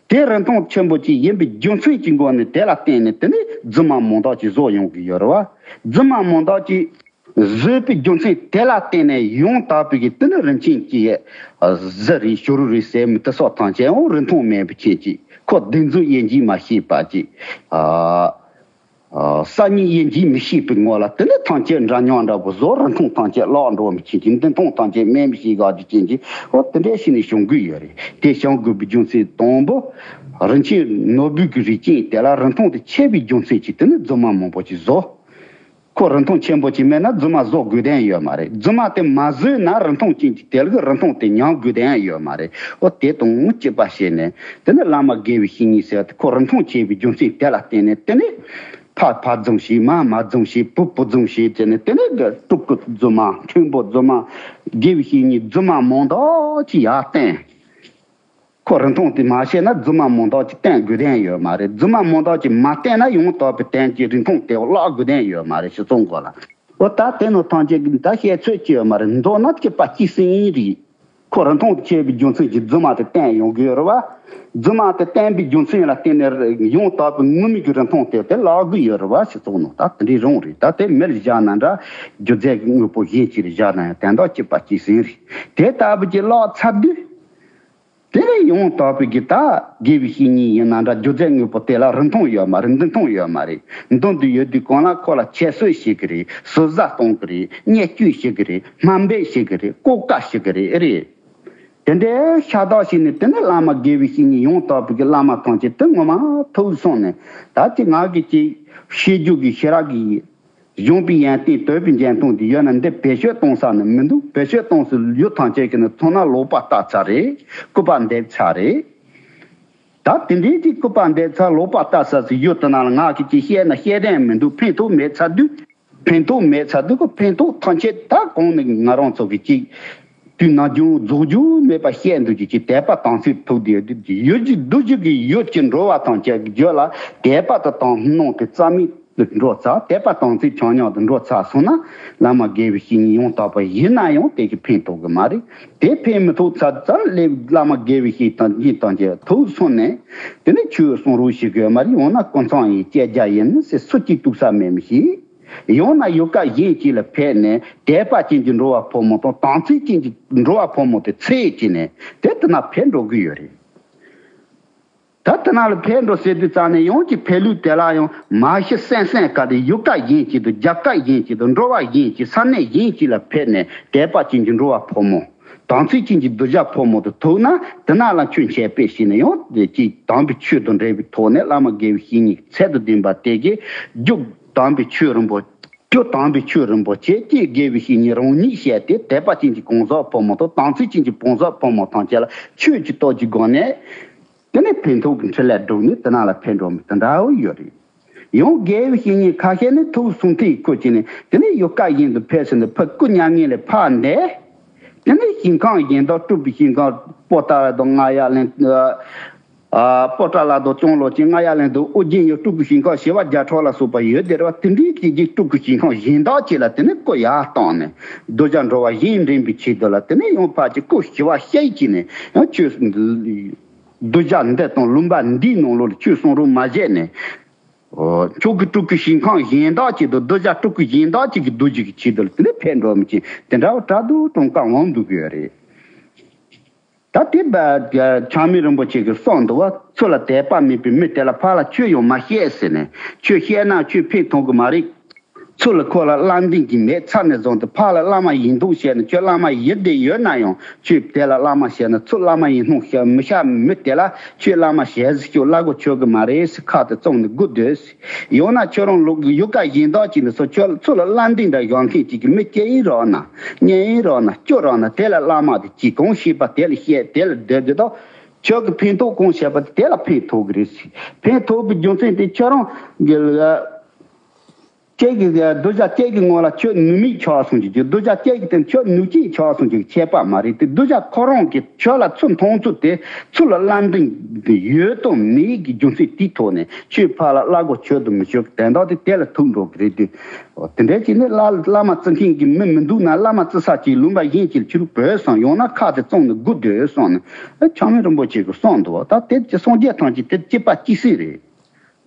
དེ་རིན་ཐང་ཆེན་པོ་ཅིག་ཡིན་པའི་རྒྱུ་མཚན་གྱི་སྒོ་ནས་དེ་ལ་བརྟེན་ནས་དེ་ནི་རྫུན་མ་མང་དག་ཅིག་བཟོ་ཡོང་གི་ཡོད་རེད་བ། རྫུན་མ་མང་དག་ཅིག་བཟོས་པའི་རྒྱུ་མཚན་དེ་ལ་བརྟེན་ནས་ཡང་དག་པའི་གི་དེ་ནི་རིན་ཆེན་གྱི་གཟི་རེད་བྱུ་རུ་རེད་ཟེར་མི་དེ་སོགས་ཐམས་ཅད་ཡང་རིན་ཐང་མེད་པའི་ཆེད་ཅིག་ཁོ་བདེན་རྫུན་དབྱེ་འབྱེད་མ་ཤེས་པ་ཅིག་ཨ། ཨ། གསར་རྙིང་དབྱེ་འབྱེད་མི་ཤེས་པའི་ངོ་ལ་དེ་ནི་ཐམས་ཅད་འདྲ་མཉམ་འདྲ་པོ་བཟོ། རིན་ཐང་ཐམས་ཅད་བརླག་འགྲོ་མི་ཆེད་ཀྱི་འདི་མཐོང་ཐམས་ཅད་དམན་མི་ཤེས་དགའ་རྒྱུ་ཅན་གྱི་འོ་དེ་འདྲའི་ཞིག་ནས་བྱུང་གི་ཡོད་རེད། དེ་བྱུང་དགོས་པའི་རྒྱུ་མཚན་དང་པོ། རིན་ཆེན་ནོར་བུ་གི་རིགས་ཅན་དེ་ལ་རིན་ཐང་དེ་ཆེ་བའི་རྒྱུ་མཚན་གྱིས་དེ་ནི་རྫུན་མ་མང་པོ་ཅིག་བཟོ། ཁོ་རིན་ཐང་ཆེན་པོ་ཅིག་མེད་ན་རྫུན་མ་བཟོ་དགོས་དོན་ཡོད་མ་རེད། རྫུན་མ་དེ་མ་བཟོས་ན་རིན་ཐང་ཅན་གྱི་དེ་ལ་གི་རིན་ཐང་དེ་མྱང་དགོས་དོན་ཡོད་མ་རེད། འོ་དེ་དང་གཅིག་པ་བྱས་ནས་དེ་ནི་བླ་མ་དགེ་བའི་བཤེས་གཉེན་ཟེར་བ་དེ་ཁོ་རིན་ཐང་ཆེ་བའི་རྒྱུ་མཚན་དེ་ལ་བརྟེན་ནས་དེ་ནི་ཕ་ཕ་རྫུན་བྱས། མ་མ་རྫུན་བྱས། བུ་བུ་རྫུན་བྱས་བྱས་ནས་དེ་ནི་སྤྲུལ་སྐུ་རྫུན་མ། མཁན་པོ་རྫུན་མ། དགེ་བའི་བཤེས་གཉེན་རྫུན་མ་མང་དག་ཅིག་ཡར་བསྟན། ཁོ་རིན་ཐང་དེ་མ་ཤེས་ན་རྫུན་མ་མང་དག་ཅིག་བསྟེན་དགོས་དོན་ཡོད་མ་རེད། རྫུན་མ་མང་དག་ཅིག་མ་བསྟེན་ན་ཡང་དག་པའི་དོན་གྱི་རིན་ཐང་དེ་བརླག་དགོས་དོན་ཡོད་མ་རེད། སྤྱི་ཚོགས་འགོ་ལ། འོ་ད་དེ་ནོ་ཐམས་ཅད་ཀྱི་ད་བཤད་ཚོད་ཅི་ཡོད་མ་རེད། མདོར་ན་གཅིག་པ་གཅིག་སེམས་ཡིན་རེད། ཁོ་རིན་ཐང་ཆེ་བའི་རྒྱུ་མཚན་གྱིས་རྫུན་མ་དེ་བསྟེན་ཡོང་གི་ཡོད་རེད་བ། རྫུན་མ་དེ་བསྟེན་པའི་རྒྱུ་མཚན་ལ་བརྟེན་ནས་ཡང་དག་པའི་དངོས་མེད་ཀྱི་རིན་ཐང་དེ་དེ་བརླག་གི་ཡོད་རེད་བ། སྤྱི་ཚོགས་ནང་ད་དེ་འདྲའི་རང་རེད། ད་དེ་མི་ལ་བཞག་ན་འདྲ། སྒྱུ་རྩལ་གྱི་དངོས་པོ་གཞན་ཅིག་ལ་བཞག་ན་ཡང་དོན་དག་གཅིག་པ་གཅིག་སེམས་རེད། དེ་ལྟ་བུ་ཅིག་བརླག་ཚར་དུས། དེ་ལས་ཡང་དག་པའི་གི་ད་དགེ་བའི་བཤེས་གཉེན་ཡིན་ན་འདྲ། སྒྱུ་རྩལ་དངོས་པོ་དེ་ལ་རིན་ཐང་ཡོད་མ་རེད། འདུན་ཐང་ཡོད་མ་རེད། འདུན་དུ་ཡོད་དུས་གང་ལ་ཁོ་ལ་ཁྱད་གསོད་བྱེད་གི་རེད། ཟུར་ཟ་གཏོང་གི་རེད། བརྙས་བཅོས་བྱེད་གི་རེད། དམའ་འབེབས་བྱེད་གི་རེད། ལྐོག་ཀ་བྱེད་གི་རེད། ཨེ་རེད། དེ་འདྲའི་ཤ་སྟག་ཞིག་ནས་དེ་ནས་བླ་མ་དགེ་བའི་བཤེས་གཉེན་ཡང་དག་པའི་གི་བླ་མ་ཐམས་ཅད་དེ་ངོ་མ་ཐུགས་སོང་ནས་ད་ཅི་ང་གི་ཅིག་ཤེས་རྒྱུ་གི་ཤེས་རབ་གི་གཞུང་པའི་ཡོན་ཏན་དོད་པའི་འཇོན་ཐང་དེ་ཡོད་ན་འདི་བེད་སྤྱོད་གཏོང་ས་ནི་མི་འདུག་བེད་སྤྱོད་གཏོང་སའི་ཡུལ་ཐམས་ཅད་ཀྱི་ནི་ཚོ་ན་ལོག་པ་ལྟ་ཚར་རེད། སྐུར་པ་འདེབས་ཚར་རེད། ད་དེ་འདྲའི་གི་སྐུར་པ་འདེབས་ཚར་ལོག་པ་ལྟ་ས་སའི་ཡུལ་དེ་ན་ལ་ང་གིས་ཅིག་བཤད་ན་བཤད་དོན་མི་འདུག་ཕན་ཐོགས་མེད་ཚར་དུས། ཕན་ཐོགས་མེད་ཚར་དུས་ཁོ་ཕན་ཐོགས་ཐམས་ཅད་ད་གོང་ནས་ང་རང་ཚོ་གི་ཅིག་དུས་ནམ་རྒྱུན་རྫོགས་རྒྱུ་མེད་པ་བཤད་འདུག་ཅིག་ཅིག་དད་པ་དམ་ཚིག་ཐུག་དེ་ཡོད་དུས་ཡུལ་གྱི་རྡོ་རྗེ་གི་ཡུལ་གྱི་འགྲོ་བ་ཐམས་ཅད་ཀྱི་རྒྱུད་ལ་དད་པ་དང་དམ་སྣང་དེ་རྩ་མེད་དུ་འགྲོ་ཚར། དད་པ་དམ་ཚིག་ཆ་མཉམ་དུ་འགྲོ་ཚར་སོང་ན་བླ་མ་དགེ་བའི་བཤེས་གཉེན་ཡང་དག་པ་ཡིན་ན་ཡང་དེ་གི་ཕན་ཐོགས་གི་མ་རེད། དེ་ཕན་མི་ཐོགས་ཚར་ཙང་བླ་མ་དགེ་བའི་བཤེས་གཉེན་ཐམས་ཅད་ཐུགས་སོང་ནས་དེ་ནས་ཆོས་གསུང་རོགས་ཞུ་དགོས་མ་རེད། འོ་ན་ཀུན་ཚང་ཡིན་སྐྱེ་རྒྱ་ཡིན་ཟེར་སུ་གཅིག་གཏུག་ས་མེད་མི་ཤེས། ཡང་ན་ཡུལ་ཀ་གཞན་གཅིག་ལ་ཕེབས་ནས་དད་པ་ཅན་གྱི་འགྲོ་བ་ཕོ་མོ་དང་དམ་ཚིག་ཅན་གྱི་འགྲོ་བ་ཕོ་མོ་དེ་འཚོལ་བྱས་ནས་དེ་དེ་ན་ཕེབས་འགྲོ་གི་ཡོད་རེད། ད་དེ་ན་ལ་ཕེབས་འགྲོ་ཟེར་དུས་ཙང་ནས་ཡང་གཅིག་ཕེབས་ལུགས་དེ་ལ་ཡང་མ་གཞི་སེམས་སེམས་ཀ་དེ་ཡུལ་ཀ་གཞན་གཅིག་ཏུ་རྒྱལ་ཁབ་གཞན་གཅིག་ཏུ་འགྲོ་བ་གཞན་གཅིག་ས་གནས་གཞན་གཅིག་ལ་ཕེབས་ནས་དད་པ་ཅན་གྱི་འགྲོ་བ་ཕོ་མོ། དམ་ཚིག་ཅན་གྱི་གདུལ་བྱ་ཕོ་མོ་དེ་ཐུག་ན་དེ་ན་ལ་ཆོས་འཆད་སྤེལ་བྱས་ནས་ཡང་དེ་གཅིག་དམ་པའི་ཆོས་དང་འབྲེལ་བའི་ཐོག་ནས་བླ་མ་དགེ་བའི་བཤེས་གཉེན་ཚད་དང་ལྡན་པ་དེ་གིས་རྒྱུ་དམ་པའི་ཆོས་རིན་པོ་རྒྱུ་དམ་པའི་ཆོས་རིན་པོ་ཆེ་གཅིག་དགེ་བའི་བཤེས་གཉེན་རང་ཉིད་བཤད་དེ་དད་པ་ཅན་གྱི་གང་ཟག་ཕོ་མོ་དང་དམ་ཚིག་ཅན་གྱི་གང་ཟག་ཕོ་མོ་ཐམས་ཅད་ལ་ཆོས་ཀྱི་སྟོབས་ཀྱི་སྒོ་ནས་དེ་ནས་ཕན་ཐོགས་ཀྱི་འཕྲིན་ལས་བསྒྲུབས་ནས་དེ་ན་ལ་ཕེབས་འགྲོ་མི་དེ་འདྲ་བོ་ཡོད་རེད། ཡང་དགེ་བའི་བཤེས་གཉེན་ཁ་ཤས་ནི་ཐུགས་སུན་ཐིག་ཁུར་གྱིས་ནས་དེ་ནས་ཡུལ་ཀ་གཞན་དུ་ཕེབས་ཟིན་ཏེ་ཕ་སྐུ་མྱ་ངན་ལས་ཕར་འདས། དེ་ནས་ཞིང་ཁམས་གཞན་དག་སྤྲུལ་པའི་ཞིང་ཁམས་པོ་ཏ་ལ་དང་རྔ་ཡབ་གླིང་། ཨ། པོ་ཏ་ལ་དང་ལྕང་ལོ་ཅན། རྔ་ཡབ་གླིང་དང་ཨོ་རྒྱན་ཡང་སྤྲུལ་སྐུ་ཞིང་ཁམས་བྱེ་བ་བརྒྱ་ཕྲག་ལ་སོགས་པ་ཡོད་དེ་རེད་བ། དེ་འདྲའི་དེ་རྗེས་སྤྲུལ་སྐུ་ཞིང་ཁམས་གཞན་དག་ཅིག་ལ་དེ་ནས་སྐུ་ཡར་བཏང་ནས་གདུལ་བྱ་འགྲོ་བ་གཞན་འདྲེན་པའི་ཆེད་དུ་ལ་དེ་ནས་ཡང་ཕར་ཅིག་སྐུ་ཞི་བ་ཤེལ་གྱིས་ནས་ཡང་ཆོས་གདུལ་བྱ་འདི་དང་ལུང་པ་འདིའི་ནང་ལོགས་ལ་ཆོས་གསུང་རོགས་མ་བྱས་ནས། ཨོ། ཁྱོད་ཀྱི་སྤྲུལ་སྐུ་ཞིང་ཁམས་གཞན་དག་ཅིག་དང་གདུལ་བྱ་སྤྲུལ་སྐུ་གཞན་དག་ཅིག་གི་གདུལ་བྱ་གི་ཆེད་དུ་ལ་དེ་ནས་ཕེབས་འགྲོ་མི་ཅིག་དེ་འདྲ་བ་དྲག་ཏུ་གྲངས་ཀ་མང་འདུག་གི་ཡོད་རེད། ད་དེ་བ་ཆགས་མེད་རིན་པོ་ཆེ་གིས་གསུངས་འདུག་བ། ཚུར་ལ་དད་པ་མེད་པའི་མི་དེ་ལ་ཕར་ལ་ཆོས་ཡང་མ་བཤད་ཟེར་ནས། ཆོས་བཤད་ན་ཆོས་ཕན་ཐོགས་གི་མ་རེད། ཚུར་ལ་ཁོ་ལ་བླ་འདི་གི་མེད་ཚར་ནས་བཟུང་སྟེ་ཕར་ལ་བླ་མ་ཡིན་འདུག་བཤད་ན། ཁྱོད་བླ་མ་ཡིན་བསྡད་ཡོད་ན་ཡང་ཁྱོད་དེ་ལ་བླ་མ་བཤད་ན། ཚུར་བླ་མ་ཡིན་སྣང་ཤ་མི་ཤ་མི་དེ་ལ་ཁྱོད་བླ་མ་ཞལ་ཟིག་ཁྱོད་བླ་གོ་ཆོད་གི་མ་རེད་ཟེར་ཁ་དེ་བཙུམ་ནས་སྒུག་སྡོད་ཟེར། ཡང་ན་ཁྱོད་རང་ལུག་ཡུལ་ཀ་ཡིན་དག་ཅིག་ནས་སོ་ཁྱོད་ཚུར་ལ་བླ་འདི་འདྲ་ཡོང་མཁན་ཅིག་གི་མི་སྐྱེ་ཡིན་རོགས་ན། གཉེན་ཡིན་རོགས་ན། སྐྱོ་རོགས་ན། དེ་ལ་བླ་མ་དེ་ཅིག་གང་ཤེས་པ་དེ་ལ་བཤད། དེ་ལ་སྡོད་སྡོད་དོ། ཁྱོད་ཀྱི་ཕན་ཐོགས་གང་བྱས་པ་དེ་ལ་ཕན་ཐོགས་གི་རེད་ཟེར། ཕན་ཐོགས་པའི་རྒྱུ་མཚན་དེ་ཁྱོད་རང་གི་ལ། ཁྱེད་ཀྱི་གདུལ་བྱ་ཁྱེད་ཀྱི་ངོ་ལ་ཁྱོད་ནུས་མེད་ཆགས་སོང་ཅིག་གདུལ་བྱ་ཁྱེད་ཀྱི་སྟེང་ཁྱོད་ནུས་ཅན་ཆགས་སོང་ཅིག་ཁྱད་པར་མ་རེད་དེ། གདུལ་བྱ་ཁོ་རང་གི་ཁྱོད་ལ་ཚུར་མཐོང་ཚུལ་དེ་ཚུར་ལ་བླ་འདི་ཡོད་དང་མེད་ཀྱི་རྒྱུ་མཚན་དེའི་ཐོག་ནས་ཁྱོད་ཕར་ལ་བླ་གོ་ཆོད་དུ་མི་ཆོད་དོན་དག་དེ་དེ་ལ་ཐུག་འགྲོ་གི་རེད་དེ། དེ་འདྲའི་ཅིག་ནི་བླ་བླ་མ་བརྩི་མཁན་གྱི་མི་མི་འདུག་ན། བླ་མ་བརྩི་ས་ཅིག་ལུང་པ་གཞན་ཅིག་ལ་ཕྱིར་བུད་སོང་ཡོང་ན་ཁ་དེ་བཙུམ་ནས་སྒུག་སྡོད་གསུངས་ནས་ཆགས་མེད་རིན་པོ་ཆེ་གིས་གསུངས་འདུག་ད་དེ་སངས་རྒྱས་ཐམས་ཅད་དེ་གཅིག་པ་གཅིག་སེ་རེད།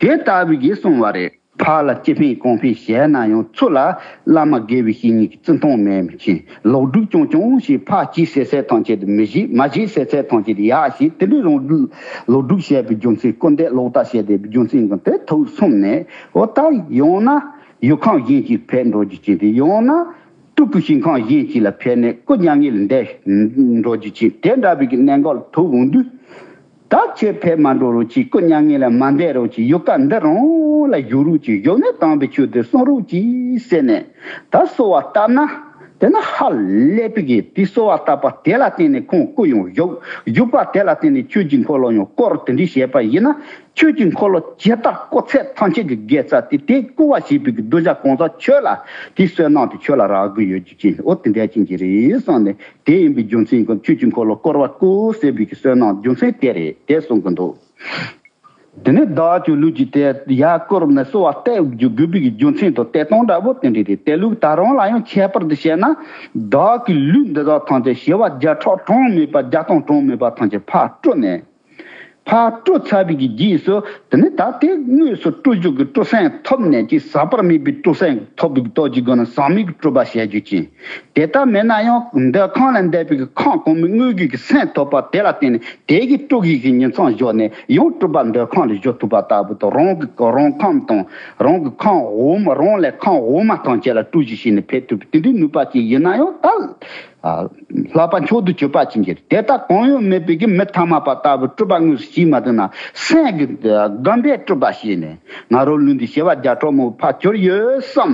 དེ་ལྟ་བུའི་གིས་གསུངས་པ་རེད། ཕར་ལ་ཅི་ཕན་གང་ཕན་བྱས་ན་ཡང་ཚུར་ལ་བླ་མ་དགེ་བའི་བཤེས་གཉེན་གྱི་བརྩི་མཐོང་མེད་མཁན། ལོག་སྒྲུབ་རྐྱང་རྐྱང་ཞིག་ཕར་གྱིས་ཟེར་ཚད་ཐམས་ཅད་དུ་མི་བྱེད། མ་བྱེད་ཟེར་ཚད་ཐམས་ཅད་དུ་ཡག་ཞིག་དེ་འདྲའི་རང་ལུགས་ལོག་སྒྲུབ་བྱས་པའི་རྒྱུ་མཚན། སྐུར་འདེབས་ལོག་ལྟ་བྱས་པའི་རྒྱུ་མཚན་གྱིས་དེ་ཐུགས་སོམས་ནས། འོ་ད་ཡང་ན་ཡུལ་ཁམས་གཞན་ཅིག་ཕེབས་འགྲོ་རྒྱུ་ཅན་དེ། ཡང་ན་སྤྲུལ་སྐུ་ཞིང་ཁམས་གཞན་ཅིག་ལ་ཕེབས་ནས་སྐུ་མྱ་ངན་ལས་འདས་འགྲོ་རྒྱུ་ཅན་དེ་འདྲ་བའི་གི་གནད་འགག་ལ་ཐུག་འོང་དུས། ད་ཁྱོད་ཕེབས་མ་འགྲོ་རོགས་གྱིས། སྐུ་མྱ་ངན་ལས་མ་འདས་རོགས་གྱིས། ཡུལ་ཀ་འདི་རང་ལ་བཞུགས་རོགས་གྱིས། བཞུགས་ནས་དམ་པའི་ཆོས་འདི་གསུང་རོགས་གྱིས་ཟེར་ནས་ད་གསོལ་བ་བཏབ་ན། དེ་ན་ཧ་ལས་པའི་གི་དེ་གསོལ་བ་བཏབ་པ་དེ་ལ་བརྟེན་ནས་ཁོང་སྐུ་ཡང་བཞུགས། བཞུགས་པ་དེ་ལ་བརྟེན་ནས་ཆོས་ཀྱི་འཁོར་ལོ་ཡང་བསྐོར། དེ་འདྲའི་བྱས་པ་ཡིན་ན། ཆོས་ཀྱི་འཁོར་ལོ་ཇི་ལྟར་བསྐོར་ཚད་ཐམས་ཅད་ཀྱི་དགེ་རྩ་དེ་དེ་བསྐུལ་བ་བྱས་པའི་གི་གདུལ་བྱ་གང་ཟག་ཁྱོད་ལ་དེ་བསོད་ནམས་དེ་ཁྱོད་ལ་རག་གི་ཡོད་རྒྱུ་ཅན། འོ་དེ་འདྲ་ཅན་གྱི་རེད་གསུངས་ནས། དེ་ཡིན་པའི་རྒྱུ་མཚན་གྱིས་ཆོས་ཀྱི་འཁོར་ལོ་བསྐོར་བ་བསྐུལ་ཟེར་བའི་གི་བསོད་ནམས་རྒྱུ་མཚན་དེ་རེད་དེ་གསུང་གི་འདུག་དེ་ནས་བདག་ཀྱང་ལུས་ཀྱི་དེ་ཡར་བསྐོར་ནས་གསོལ་བ་བཏབ་རྒྱུ་དགོས་པའི་གི་རྒྱུ་མཚན་དང་དེ་དང་འདྲ་བོ་དེ་འདྲ་རེད། དེ་ལུགས་ད་རུང་ལ་ཡང་ཁྱད་པར་དུ་བཤད་ན། བདག་གི་ལུས་འདི་དག་ཐམས་ཅད་བྱེ་བ་བརྒྱ་ཕྲག་གྲངས་མེད་པ་བརྒྱ་སྟོང་གྲངས་མེད་པ་ཐམས་ཅད་ཕར་སྤྲུལ་ནས། ཕར་སྤྲུལ་ཚར་བའི་གི་རྗེས་སུ་དེ་ནི་ད་དེ་དངོས་སུ་སྤྲུལ་རྒྱུ་གི་སྤྲུལ་སེམས་ཐོབ་ནས་ཀྱི་ཟག་པ་མེད་པའི་སྤྲུལ་སེམས་ཐོབ་པའི་སྟོབས་ཀྱི་སྒོ་ནས་ཟག་མེད་ཀྱི་སྤྲུལ་པ་བྱེད་རྒྱུ་ཅན། དེ་ལྟ་མེད་ན་ཡང་འདོད་ཁམས་ལས་འདས་པའི་གི་ཁམས་གོང་མའི་དངོས་ཀྱི་གི་སེམས་ཐོབ་པ་དེ་ལ་བརྟེན་ནས་དེ་གི་སྤྲུལ་གྱི་གི་ཉིང་མཚམས་བཞག་ནས་ཡང་སྤྲུལ་པ་འདོད་ཁམས་ལ་བཞུགས་ཐུབ་པ་ལྟ་བུ་དང་། རང་གི་རང་ཁམས་དང་རང་གི་ཁམས་འོག་མ། རང་ལས་ཁམས་འོག་མ་ཐམས་ཅད་ལ་སྤྲུལ་གཞི་བྱས་ནས་ཕེབས་ཐུབ་པའི་དེ་འདྲའི་ནུས་པ་ཅིག་ཡིན་ན་ཡང་ད། ལྷག་པ་མཆོག་ཏུ་གྱུར་པ་ཅན་གྱི་དེ་ལྟར་གང་ཡང་མེད་པའི་གི་མི་ཐ་མལ་པ་ལྟ་བུ་སྤྲུལ་པ་དངོས་སུ་བྱེད་མ་ཐུབ་ན། སེམས་ཀྱི་སྒོམ་པས་སྤྲུལ་པ་བྱས་ནས་ང་རང་ལུས་འདི་བྱེ་བ་བརྒྱ་ཕྲག་མང་པོ་ཕར་གྱུར་ཡོད་བསམ།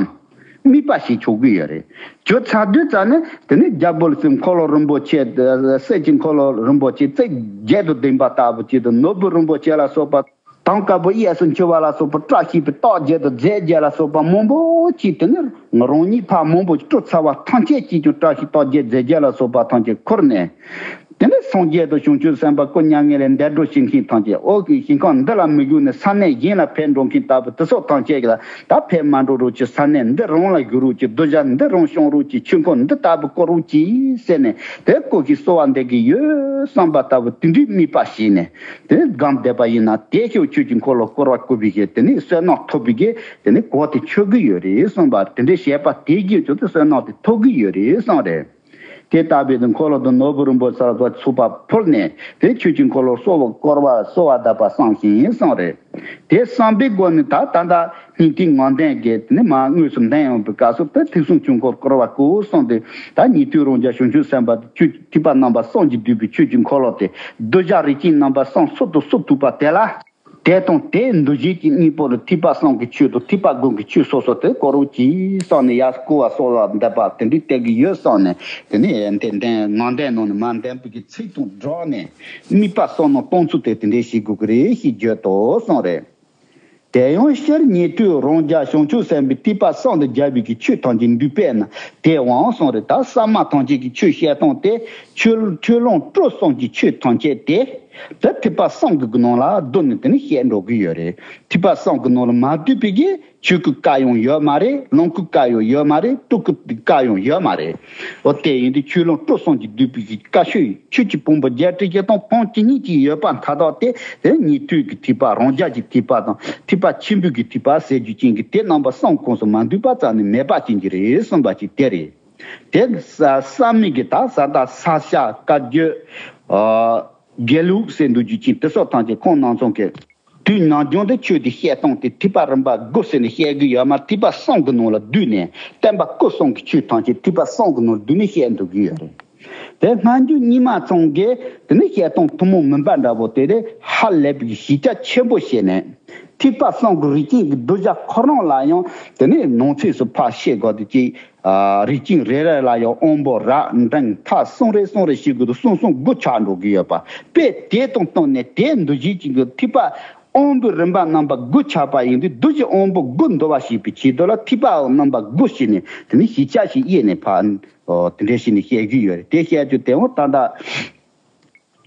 དམིགས་པ་ཞིག་ཆོག་གི་ཡོད་རེད། གྱུར་ཚར་དུས་ཙ་ནས་དེ་ནས་རྒྱལ་པོ་ལ་སེམས་འཁོར་ལོ་རིན་པོ་ཆེ། གསེར་གྱི་འཁོར་ལོ་རིན་པོ་ཆེ་རྩིབས་བརྒྱད་དུ་ལྡན་པ་ལྟ་བུ་ཅིག་དང་། ནོར་བུ་རིན་པོ་ཆེ་ལ་སོགས་པ། དང་དཀར་པོ་གཡས་སུ་འཁྱིལ་བ་ལ་སོགས་པ། བཀྲ་ཤིས་པའི་རྟགས་བརྒྱད་དང་རྫས་བརྒྱད་ལ་སོགས་པ་མང་པོ་ཅིག་དེ་ནས་རང་ཉིད་ཕར་མང་པོ་སྤྲུལ་ཚར་བ་ཐམས་ཅད་ཀྱིས་ཀྱང་བཀྲ་ཤིས་རྟགས་བརྒྱད་རྫས་བརྒྱད་ལ་སོགས་པ་ཐམས་ཅད་ཁུར་ནས། དེ་ནས་སངས་རྒྱས་དང་བྱང་ཆུབ་སེམས་དཔའ་སྐུ་མྱ་ངན་ལས་འདས་འགྲོ་བྱེད་མཁན་ཐམས་ཅད། འོ་གི་ཞིང་ཁམས་འདི་ལ་མི་བཞུགས་ནས་ས་གནས་གཞན་ལ་ཕེབས་འགྲོ་མཁན་ལྟ་བུ་དེ་ཚོ་ཐམས་ཅད་ཀྱིས་ད་ཕེབས་མ་འགྲོ་རོགས་གྱིས། ས་གནས་འདི་རང་ལ་བཞུགས་རོགས་གྱིས། གདུལ་བྱ་འདི་རང་སྐྱོང་རོགས་གྱིས། ཆོས་འཁོར་འདི་ལྟ་བུ་བསྐོར་རོགས་གྱིས་ཟེར་ནས། དེ་སྐུ་ཞིག་གསོལ་བ་འདེབས་ཀྱི་ཡོད་བསམ་པ་ལྟ་བུ་དེ་འདྲའི་དམིགས་པ་བྱས་ནས། དེ་སྒོམ་བསྡད་པ་ཡིན་ན་དེ་ཤོག་ཆོས་ཀྱི་འཁོར་ལོ་བསྐོར་བ་བསྐུལ་བའི་གི་དེ་ནས་བསོད་ནམས་ཐོབ་པའི་གི་དེ་ནས་གོ་དེ་ཆོད་ཀྱི་ཡོད་རེད་བསམ་པ། དེ་འདྲའི་བྱས་པ་དེ་གིས་ཀྱང་དེ་བསོད་ནམས་དེ་ཐོབ་ཀྱི་ཡོད་རེད་བསམ་རེད། དེ་ལྟ་བུའི་དེ་འཁོར་ལོ་དང་ནོར་བུ་རིན་པོ་ཆེ་ལ་སོགས་པ་ཕུལ་ནས། དེ་ཆོས་ཀྱི་འཁོར་ལོ་གསོལ་བ་བསྐོར་བ་གསོལ་བ་གདབ་པ་བསམ་ཞིང་བསམ་རེད། དེ་བསམ་པའི་སྒོ་ནས་ད་ད་ལྟ་སྙིང་ཐིག་ངང་ལྡན་གྱི་དེ་ནས་མར་དངོས་སུ་ལྡན་ཡོང་བའི་སྐབས་སུ་དེ་ཐེག་གསུམ་ཆོས་འཁོར་བསྐོར་བ་བསྐུལ་གསུངས་ཏེ། ད་ཉན་ཐོས་རང་རྒྱལ་བྱང་ཆུབ་སེམས་དཔའ་ཆོས་ཐེག་པ་རྣམ་པ་གསུམ་གྱིས་བསྡུས་པའི་ཆོས་ཀྱི་འཁོར་ལོ་དེ་གདུལ་བྱ་རིགས་ཅན་རྣམ་པ་གསུམ་སུ་དང་སུ་ཐུག་པ་དེ་ལ། དེ་དང་དེའི་འདུ་བྱེད་ཀྱི་གཉེན་པོ་ལ་ཐེག་པ་གསུམ་གྱི་ཆོས་དང་ཐེག་པ་དགུ་གི་ཆོས་སོ་སོ་དེ་བསྐོར་རོགས་གྱིས་བསམ་ནས། ཡར་བསྐུལ་བ་གསོལ་བ་འདེབས་པ་དེ་འདྲའི་སྟེར་གྱི་ཡོད་བསམ་ནས། དེ་ནས་ཡོན་ཏན་ལྡན་ངང་ལྡན་ནང་ནས་མར་ལྡན་པའི་གི་ཚིག་དང་སྦྲགས་ནས་དམིགས་པ་བསམ་མནོ་གཏོང་ཚུལ་དེ་དེ་འདྲའི་བྱེད་དགོས་ཀྱི་རེད་ཞེས་བརྗོད་དོ་གསུངས་རེད། དེ་ཡང་སྤྱིར་ཉན་ཐོས་རང་རྒྱལ་བྱང་ཆུབ་སེམས་དཔའི་ཐེག་པ་གསུམ་དུ་སྦྱར་བའི་གི་ཆོས་ཐམས་ཅད་འདུས་པས་ན་དེ་འོང་གསུངས་རེད། ད་གསར་མ་ཐམས་ཅད་ཀྱི་ཆོས་བཤད་སྟངས་དེ་ཆོས་ཆོས་ལོངས་སྤྲུལ་གསུམ་གྱི་ཆོས་ཐམས་ཅད་དེ། དེ་ཐེག་པ་གསུམ་གྱི་ནང་ལ་བསྡུས་ནས་དེ་ནི་བཤད་འགྲོ་གི་ཡོད་རེད། ཐེག་པ་གསུམ་གྱི་ནང་ལ་མ་འདུས་པའི་གི་ཆོས་སྐུའི་བཀའ་ཡང་ཡོད་མ་རེད། ལོངས་སྐུའི་བཀའ་ཡང་ཡོད་མ་རེད། སྤྲུལ་སྐུའི་བཀའ་ཡང་ཡོད་མ་རེད། འོ་དེ་ཡིན་དུས་ཆོས་ལོངས་སྤྲུལ་གསུམ་གྱིས་བསྡུས་པའི་གི་བཀའ་ཆོས་ཆོས་ཀྱི་ཕུང་པོ་བརྒྱད་ཁྲི་བཞི་སྟོང་སྟོང་གཅིག་ཉིད་ཀྱིས་ཡོད་པ་མཐའ་དག་དེ། དེ་ཉན་ཐོས་ཀྱི་ཐེག་པ། རང་རྒྱལ་གྱི་ཐེག་པ་དང་ཐེག་པ་ཆེན་པོའི་གི་ཐེག་པ་ཟེར་རྒྱུ་ཅན་གྱི་དེ་རྣམ་པ་གསུམ་ཁོངས་སུ་མ་འདུས་པ་རྩ་ནས་མེད་པ་ཅན་གྱི་རེད་གསུངས་པ་ཅིག་དེ་རེད། དེ་ས་ས་མིག་གི་ད་ས་ད་ས་སྐྱ་བཀའ་བརྒྱུད། ཨ། དགེ་ལུགས་ཟེར་འདུག་རྒྱུ་ཅན་དེ་སོགས་ཐམས་ཅད་ཁོང་རྣམ་ཚང་གི་ དུས་ནམ་རྒྱུན་དུ་ཆོས་དེ་བཤད་སྟངས་དེ་ཐེག་པ་རིམ་པ་དགུ་ཟེར་ནས་བཤད་གི་ཡོད་མ། ཐེག་པ་གསུམ་གི་ནང་ལ་བསྡུས་ནས། བསྟན་པ་སྐུ་གསུམ་གྱི་ཆོས་ཐམས་ཅད་ཐེག་པ་གསུམ་གི་ནང་ལ་བསྡུས་ནས་བཤད་འདུག་གི་ཡོད་རེད། དེ་སྔ་འགྱུར་རྙིང་མ་ཚང་གིས་དེ་ནི་བཤད་སྟངས་ཐུན་མོང་མིན་པ་འདྲ་པོ་དེ་དེ་ཧ་ལས་པའི་ཞིབ་ཆ་ཆེན་པོ་བྱས་ནས། ཐེག་པ་གསུམ་གྱི་རིགས་ཅན་གྱི་གདུལ་བྱ་ཁོ་རང་ལ་ཡང་དེ་ནི་ནང་གསེས་སུ་ཕར་བཤད་དགོས་དུས་ཀྱི། ཨ། རིགས་ཅན་རེ་རེ་ལ་ཡང་དབང་པོ་རབ་འབྲིང་ཐ་གསུམ་རེ་གསུམ་རེ་བྱེད་དགོས་དུས་གསུམ་གསུམ་དགུ་ཆགས་འགྲོ་གི་ཡོད་པ། དཔེ་དེ་དང་བསྟུན་ནས་དེ་འདུ་བྱེད་ཅན་གྱི་ཐེག་པ་དབང་པོའི་རིམ་པ་རྣམ་པ་དགུ་ཆགས་པ་ཡིན་དུས། འདུ་བྱེད་དབང་པོ་དགུ་འདུ་བ་བྱེད་པའི་ཆེད་དུ་ལ་ཐེག་པ་རྣམ་པ་དགུ་བྱས་ནས་དེ་ནི་ཞིབ་ཆ་ཞིག་དབྱེ་ནས་ཕར། ཨོ། དེ་འདྲ་བྱས་ནས་བཤད་ཀྱི་ཡོད་རེད། དེ་བཤད་རྒྱུ་དེ་འོ་ད་ལྟ་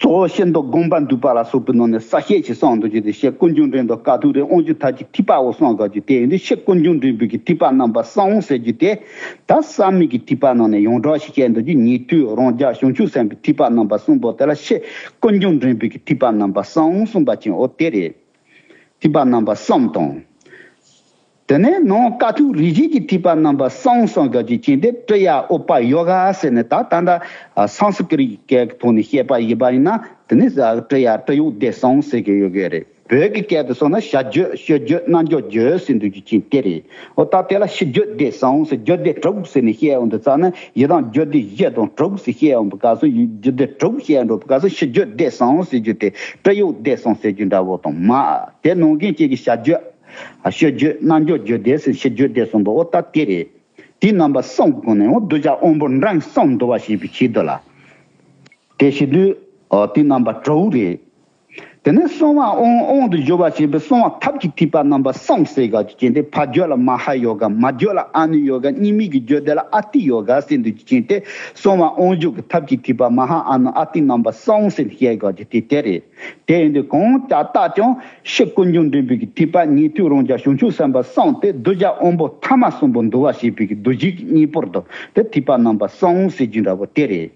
གཙོ་བོ་ཤེས་འདོད་སྒོམ་པ་འདུས་པ་ལ་སོགས་པའི་ནང་ནས་གསལ་བཤད་ཅིག་གསུངས་འདུག་ཅེས་དེ་བཤད། ཀུན་འབྱུང་འགྲེལ་དང་བཀའ་ཐུབ་རེད། དབང་ཕྱུག་ཐབས་ཀྱི་ཐེག་པའོ་གསུངས་དགོས་ཀྱི་དེ་ཡིན་དུས། ཤེས་ཀུན་འབྱུང་འགྲེལ་པའི་གི་ཐེག་པ་རྣམ་པ་གསུམ་ཟེར་རྒྱུ་དེ། ད་བསམ་མེད་ཀྱི་ཐེག་པ་ནང་ནས་ཡོངས་གྲགས་ཤིག་བཤད་འདུག་ཅེས། ཉན་ཐོས་རང་རྒྱལ་བྱང་ཆུབ་སེམས་དཔའི་ཐེག་པ་རྣམ་པ་གསུམ་པོ་དེ་ལ་ཤེས་ཀུན་འབྱུང་འགྲེལ་པའི་གི་ཐེག་པ་རྣམ་པ་གསུམ་གསུངས་པ་ཅན་འོ་དེ་རེད། ཐེག་པ་རྣམ་པ་གསུམ་དང་། དེ་ནས་ནང་བཀའ་ཐུབ་རིགས་བཞི་གི་ཐེག་པ་རྣམ་པ་གསུམ་གསུངས་དགོས་ཀྱི་ཅན་དེ་ཀྲི་ཡ་ཨུ་པ་ཡོ་ག་ཟེར་ནས། ད་ད་ལྟ་སཾ་སྐྲྀ་ཏ་སྐད་ཀྱི་ཐོག་ནས་བཤད་པ་ཡིན་པ་ཡིན་ན། དེ་ནི་ཀྲི་ཡ་ཀྲི་ཡོག་སྡེ་གསུམ་ཟེར་གྱི་ཡོད་གི་རེད། བོད་ཀྱི་སྐད་དུ་སོང་ན་བྱ་རྒྱུད་སྤྱོད་རྒྱུད་རྣལ་འབྱོར་རྒྱུད་ཟེར་འདུག་ཀྱི་ཅན་དེ་རེད། འོ་ད་དེ་ལ་སྤྱོད་རྒྱུད་སྡེ་གསུམ་ཟེར། རྒྱུད་སྡེ་དྲུག་ཟེར་ནས་བཤད་ཡོང་དུས་ཙ་ན། ཡི་དམ་རྒྱུད་སྡེ་བཞི་དང་དྲུག་ཟེར་བཤད་ཡོང་བའི་སྐབས་སུ། རྒྱུད་སྡེ་དྲུག་བཤད་འགྲོ་བའི་སྐབས་སུ་སྤྱོད་རྒྱུད་སྡེ་གསུམ་ཟེར་རྒྱུ་དེ་ཀྲི་ཡོག་སྡེ་གསུམ་ཟེར་རྒྱུ་འདྲ་པོ་དང་མ། དེ་ནང་གི་གཅིག་གི་བྱ་རྒྱུད། སྤྱོད་རྒྱུད། རྣལ་འབྱོར་རྒྱུད་སྡེ་ཟེར། སྤྱོད་རྒྱུད་སྡེ་གསུམ་པོ་འོ་ད་དེ་རེད། དེའི་རྣམ་པ་གསུམ་གྱི་སྒོ་ནས་འོ་གདུལ་བྱ་དབང་པོ་འབྲིང་གསུམ་འདུ་བ་བྱེད་པའི་ཆེད་དུ་ལ། དེ་བྱེད་དུས། ཨོ། དེའི་རྣམ་པ་དྲུག་རེད། དེ་ནས་གསང་བ་དབང་དབང་དུ་འགྱུར་བ་བྱེད་པའི་གསང་བ་ཐབས་ཀྱི་ཐེག་པ་རྣམ་པ་གསུམ་ཟེར་དགོས་ཀྱི་ཅན་དེ། ཕ་རྒྱུད་ལ་མ་ཧཱ་ཡོ་ག། མ་རྒྱུད་ལ་ཨ་ནུ་ཡོ་ག། གཉིས་མེད་ཀྱི་རྒྱུད་སྡེ་ལ་ཨ་ཏི་ཡོ་ག་ཟེར་འདུག་ཀྱི་ཅན་དེ། གསང་བ་དབང་འགྱུར་གྱི་ཐབས་ཀྱི་ཐེག་པ་མ་ཧཱ་ཨ་ནུ་ཨ་ཏི་རྣམ་པ་གསུམ་ཟེར་བཤད་དགོས་ཀྱི་དེ་དེ་རེད། དེ་ཡིན་དུས་གང་ལྟར་ཀྱང་ཤེས་ཀུན་འབྱུང་འགྲེལ་པའི་གི་ཐེག་པ། ཉན་ཐོས་རང་རྒྱལ་བྱང་ཆུབ་སེམས་དཔའ་གསུམ་སྟེ། གདུལ་བྱ་དབང་པོ་ཐ་མ་གསུམ་པོ་འདུ་བ་བྱེད་པའི་གི་འདུ་བྱེད་ཀྱི་གཉེན་པོར་དུ་དེ་ཐེག་པ་རྣམ་པ་གསུམ་ཟེར་རྒྱུ་འདྲ་པོ་དེ་རེད།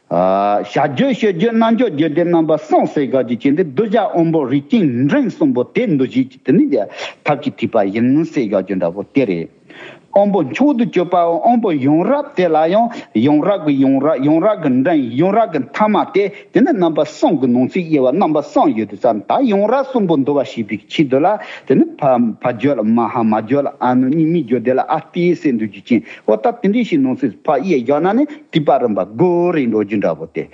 ཨ། བྱ་རྒྱུད་སྤྱོད་རྒྱུད་རྣལ་འབྱོར་རྒྱུད་སྡེ་རྣམ་པ་གསུམ་ཟེར་དགོས་ཀྱི་ཅན་དེ། གདུལ་བྱ་དབང་པོ་རིགས་ཅན་འབྲིང་གསུམ་པོ་དེ་འདུ་བྱེད་ཀྱི་དེ་ནི་ཐབས་ཀྱི་ཐེག་པ་ཡིན་ཟེར་དགོས་རྒྱུ་འདྲ་པོ་དེ་རེད། དབང་པོ་མཆོག་ཏུ་གྱུར་པའོ། དབང་པོ་ཡང་རབ་དེ་ལ་ཡང་ཡང་རབ་ཀྱི་ཡང་རབ། ཡང་རབ་ཀྱི་འབྲིང་། ཡང་རབ་ཀྱི་ཐ་མ་སྟེ། དེ་ནི་རྣམ་པ་གསུམ་གྱི་ནང་ཚན་དབྱེ་བ་རྣམ་པ་གསུམ་ཡོད་དུས་ཙ་ན། ད་ཡང་རབ་གསུམ་པོ་འདུ་བ་བྱེད་པའི་ཆེད་དུ་ལ། དེ་ནི་ཕ་ཕ་རྒྱུད་ལ་མ་ཧཱ། མ་རྒྱུད་ལ་ཨ་ནུ། གཉིས་མེད་རྒྱུད་སྡེ་ལ་ཨ་ཏི་ཟེར་འདུག་ཀྱི་ཅན། འོ་ད་དེ་འདྲ་ཞིག་ནང་ཚན་ཕར་དབྱེ་བཞག་ན་ནི་ཐེག་པ་རིམ་པ་དགུ་རེད་འགྲོ་རྒྱུ་འདྲ་པོ་སྟེ།